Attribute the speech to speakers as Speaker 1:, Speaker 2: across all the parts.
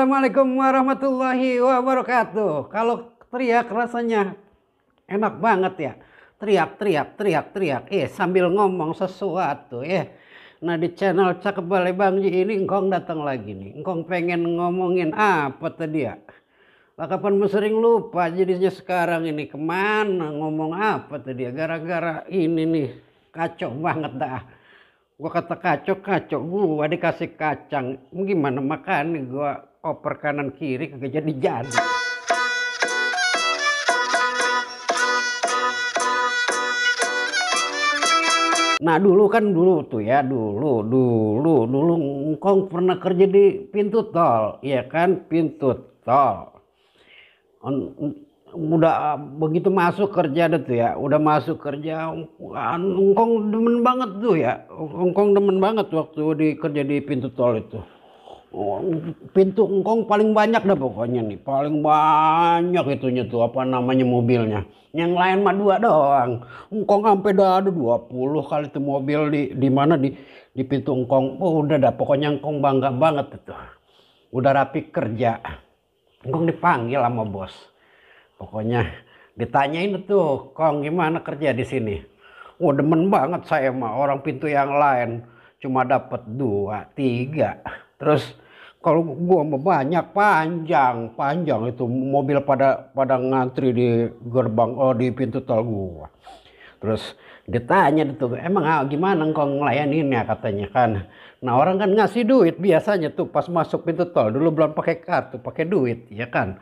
Speaker 1: Assalamualaikum warahmatullahi wabarakatuh. Kalau teriak rasanya enak banget ya. Teriak, teriak, teriak, teriak. Sambil ngomong sesuatu ya. Nah di channel Cakep Balai Bangji ini engkong datang lagi nih. Engkong pengen ngomongin apa tadi ya? Lah kapan sering lupa jadinya sekarang ini kemana ngomong apa tadi ya? Gara-gara ini nih kacau banget dah. Gua kata kacau gua dikasih kacang gimana makan nih gua oper kanan kiri kagak jadi. Nah dulu tuh ya dulu engkong pernah kerja di pintu tol ya kan, pintu tol. Udah begitu masuk kerja deh tuh ya, udah masuk kerja engkong demen banget tuh ya, engkong demen banget waktu di kerja di pintu tol itu. Pintu engkong paling banyak dah pokoknya nih, paling banyak itunya tuh apa namanya mobilnya. Yang lain mah 2 doang. Engkong sampai dah ada 20 kali tuh mobil di mana di pintu engkong. Oh udah dah pokoknya engkong bangga banget itu. Udah rapi kerja. Engkong dipanggil sama bos. Pokoknya ditanyain tuh, "Kong gimana kerja di sini?" "Wah, demen banget saya mah, orang pintu yang lain cuma dapat 2, 3. Terus kalau gua mau banyak panjang itu mobil pada ngantri di gerbang di pintu tol gua." Terus ditanya tuh, "Emang gimana engkau ngelayaninnya?" katanya kan. Nah orang kan ngasih duit biasanya tuh pas masuk pintu tol, dulu belum pakai kartu, pakai duit ya kan.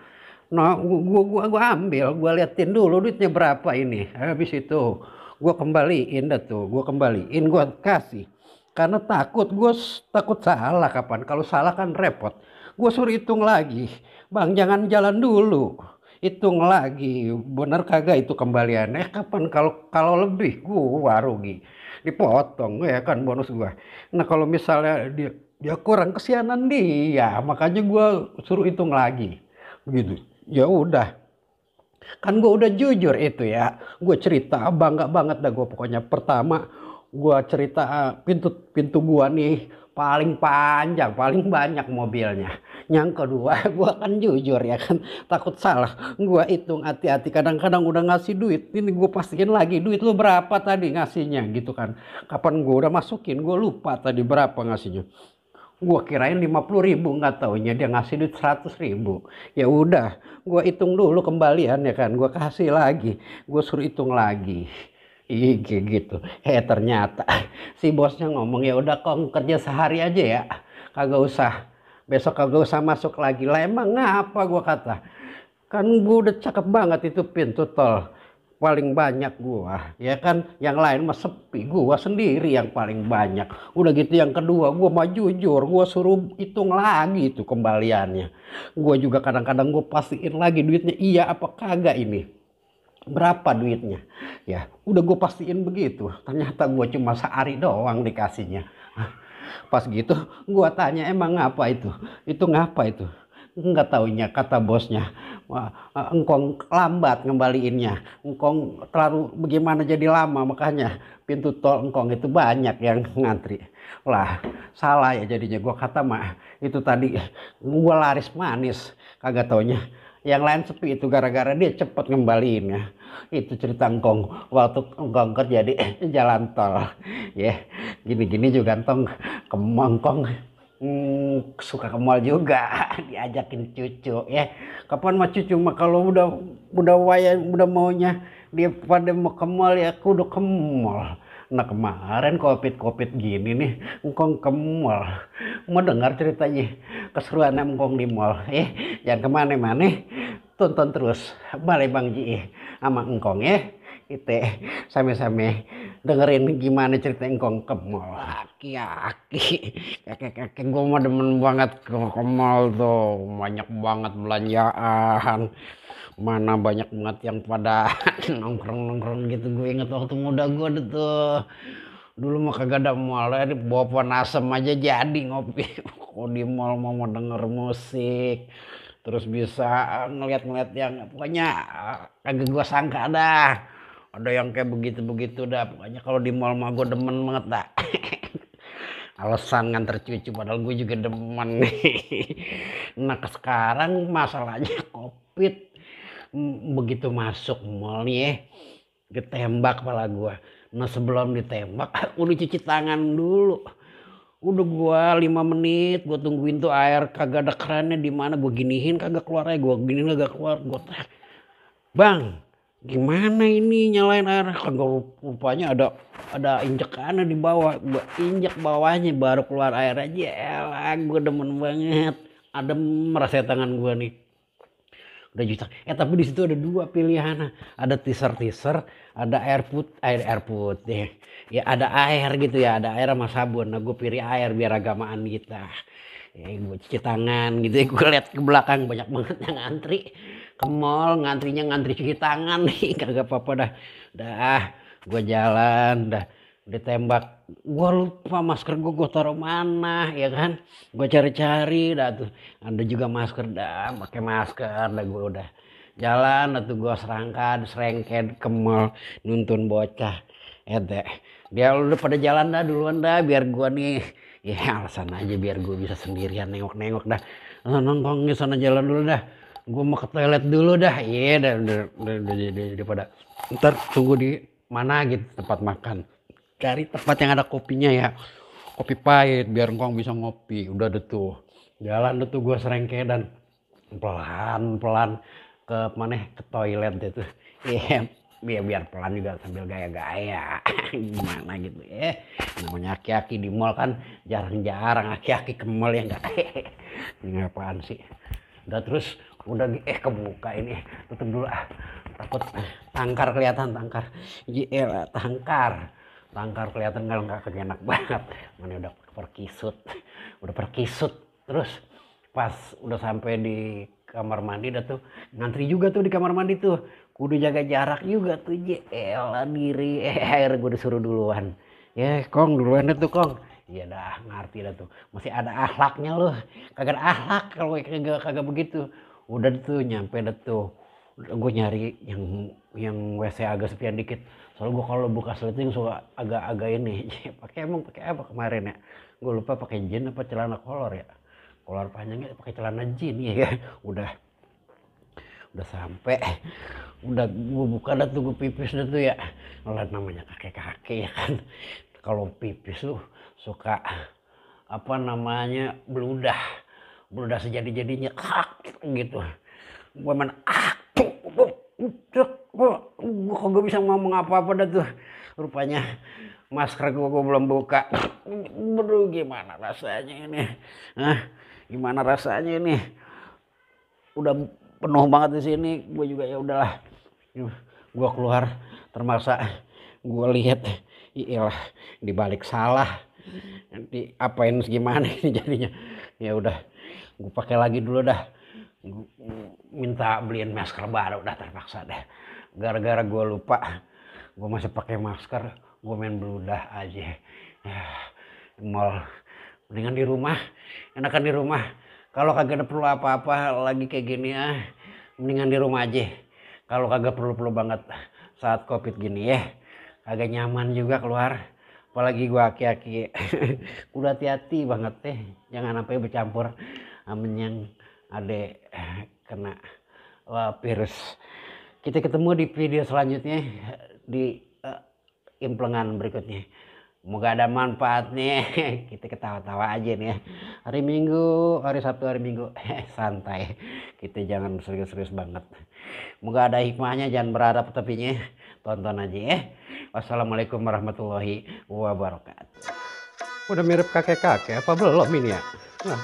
Speaker 1: Nah gua ambil, gua liatin dulu duitnya berapa ini. Habis itu gua kembaliin dah tuh, gua kasih. Karena takut salah kapan. Kalau salah kan repot. Gue suruh hitung lagi. "Bang, jangan jalan dulu. Hitung lagi. Bener kagak itu kembaliannya? Kapan kalau lebih gua rugi. Dipotong ya kan bonus gua. Nah, kalau misalnya dia kurang kesianan dia, makanya gua suruh hitung lagi." Begitu. Ya udah. Kan gue udah jujur itu ya, gue cerita bangga banget dah gue pokoknya. Pertama gue cerita pintu gue nih paling panjang, paling banyak mobilnya. Yang kedua gue kan jujur ya kan, takut salah. Gue hitung hati-hati, kadang-kadang udah ngasih duit, ini gue pastiin lagi duit lu berapa tadi ngasihnya gitu kan. Kapan gue udah masukin, gue lupa tadi berapa ngasihnya. Gua kirain 50.000, nggak taunya dia ngasih duit 100.000. Ya udah, gua hitung dulu kembalian ya kan, gua kasih lagi, gua suruh hitung lagi. Gitu. Ternyata si bosnya ngomong, "Ya udah Kong, kerja sehari aja ya, kagak usah, besok kagak usah masuk lagi." Lah emang ngapa gua kata, kan gua udah cakep banget itu pintu tol. Paling banyak gua ya kan, yang lain mah sepi, gua sendiri yang paling banyak. Udah gitu yang kedua gua mah jujur, gua suruh hitung lagi itu kembaliannya. Gua juga kadang-kadang gua pastiin lagi duitnya iya apa kagak ini, berapa duitnya ya. Udah gua pastiin begitu, ternyata gua cuma sehari doang dikasihnya. Pas gitu gua tanya, "Emang ngapa itu ngapa itu?" Nggak taunya kata bosnya, "Wah, engkong lambat ngembaliinnya, engkong terlalu bagaimana jadi lama, makanya pintu tol engkong itu banyak yang ngantri." Lah salah ya jadinya. Gua kata mah itu tadi gua laris manis, kagak taunya yang lain sepi, itu gara-gara dia cepet ngembaliinnya. Itu cerita engkong waktu engkong kerja di jalan tol ya. Gini-gini juga engkong suka ke mall juga diajakin cucu ya. Kapan mah cucu mah kalau udah udah maunya dia pada mau ke mall ya aku udah ke mall. Nah kemarin covid gini nih engkong ke mall, mau dengar ceritanya keseruan engkong di mall jangan kemana-mana, tonton terus Balai Bangji sama engkong ya. Kita same-same dengerin gimana cerita engkong ke mall. Aki-aki kakek gue mah demen banget ke mall tuh, banyak banget belanjaan, mana banyak banget yang pada nongkrong gitu. Gue inget waktu muda gue tuh, dulu mah kagak ada mall ya, bawa pohon asem aja jadi ngopi. Kok di mall mau denger musik, terus bisa ngeliat-ngeliat yang pokoknya kagak gue sangka dah ada yang kayak begitu dah. Pokoknya kalau di mall mah gue demen banget dah. Alasan nganter cucu padahal gue juga demen nih. Nah sekarang masalahnya COVID. Begitu masuk mall nih ditembak kepala gua. Nah sebelum ditembak udah cuci tangan dulu. Udah gua 5 menit gua tungguin tuh air kagak ada kerannya di mana, gua giniin kagak keluar aja, gua giniin kagak keluar, gua teriak, "Bang, gimana ini nyalain air?" Kagak, rupanya ada injekannya di bawah. Gua injek bawahnya baru keluar air aja. Elah, gua demen banget. Adem rasa tangan gua nih. Udah juta. Tapi di situ ada 2 pilihan. Ada teaser, ada air putih. Ya ada air gitu ya, ada air sama sabun. Nah gue pilih air biar agamaan kita. Gue cuci tangan gitu ya, gue lihat ke belakang banyak banget yang ngantri ke mall, ngantri cuci tangan nih, kagak apa-apa dah. Gue jalan dah. Ditembak, gue lupa masker gue taruh mana ya kan, gue cari-cari dah tuh ada juga masker, dah pakai masker dah, gue udah jalan dah tuh, gue serengket ke mall nuntun bocah dia udah pada jalan dah duluan dah, biar gue nih ya alasan aja biar gue bisa sendirian nengok dah. Nongkrong sana jalan dulu dah, gue mau ke toilet dulu dah. Iya dah, udah pada ntar tunggu di mana gitu tempat makan, cari tempat yang ada kopinya ya, kopi pahit biar engkong bisa ngopi. Udah deh tuh jalan deh tuh gue serengke dan pelan ke mana, ke toilet deh tuh. Biar pelan juga sambil gaya-gaya gimana gitu namanya aki-aki di mall kan jarang-jarang aki-aki ke mall ya enggak. Ini apaan sih. Udah terus udah kebuka ini, tutup dulu takut tangkar kelihatan, tangkar kelihatan kalau nggak enak banget. Mana udah perkisut terus pas udah sampai di kamar mandi dah tuh ngantri juga tuh di kamar mandi tuh, kudu jaga jarak juga tuh. Diri air gue disuruh duluan ya, Kong duluan deh tuh Kong. Iya dah ngerti dah tuh, masih ada akhlaknya loh, kagak akhlak kalau kagak begitu. Udah tuh nyampe dah tuh, gue nyari yang WC agak sepian dikit, soalnya gue kalau buka sleting suka agak ini. pakai apa kemarin ya, gue lupa pakai jeans apa celana kolor panjangnya, pakai celana jeans ya. Udah sampai, udah gue buka dah tuh, gue pipis dah tuh ya. Ngeliat namanya kakek ya kan, kalau pipis tuh suka apa namanya bludah sejadi-jadinya gitu. Gue main gue kagak bisa ngomong apa-apa dah tuh. Rupanya masker gue belum buka. Bro, gimana rasanya ini? Udah penuh banget di sini. Gue juga ya udahlah. Gue keluar termaksa. Gue lihat, iyalah dibalik salah. Nanti apain gimana ini jadinya. Ya udah, gue pakai lagi dulu dah. Minta beliin masker baru, udah terpaksa dah. Gara-gara gue lupa, gue masih pakai masker, gue main beludah aja. Mall, mendingan di rumah, enakan di rumah. Kalau kagak ada perlu apa-apa lagi kayak gini mendingan di rumah aja. Kalau kagak perlu banget saat COVID gini ya, kagak nyaman juga keluar. Apalagi gue aki-aki, udah hati-hati banget jangan sampai bercampur amin yang ada kena virus. Kita ketemu di video selanjutnya di implengan berikutnya. Semoga ada manfaatnya. Kita ketawa-tawa aja nih ya. Hari Sabtu, hari Minggu santai. Kita jangan serius-serius banget. Semoga ada hikmahnya, jangan berharap tapinya. Tonton aja ya. Wassalamualaikum warahmatullahi wabarakatuh. Udah mirip kakek-kakek apa belum ini ya? Nah,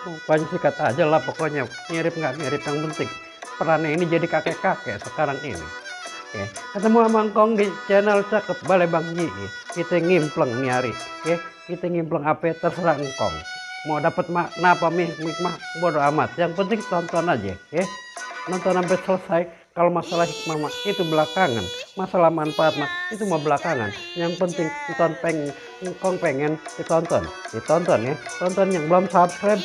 Speaker 1: pokoknya sikat aja lah, pokoknya mirip nggak mirip, yang penting perannya ini jadi kakek-kakek sekarang ini ya. Ketemu sama Kong di channel Cakep Balai Bang Yi. Kita ngimpleng nih hari ya, kita ngimpleng apa terserah Kong mau dapat makna apa hikmah bodo amat, yang penting tonton aja ya, nonton sampai selesai. Kalau masalah hikmah itu belakangan, masalah manfaat itu mah belakangan. Yang penting Kong pengen ditonton ya. Tonton yang belum subscribe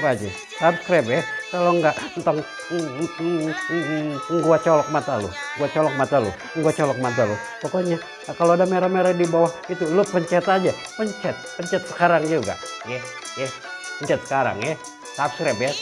Speaker 1: aja, subscribe ya. Kalau enggak entong gua colok mata lu. Pokoknya kalau ada merah-merah di bawah itu lu pencet aja, pencet sekarang juga ya. Pencet sekarang ya.
Speaker 2: subscribe ya.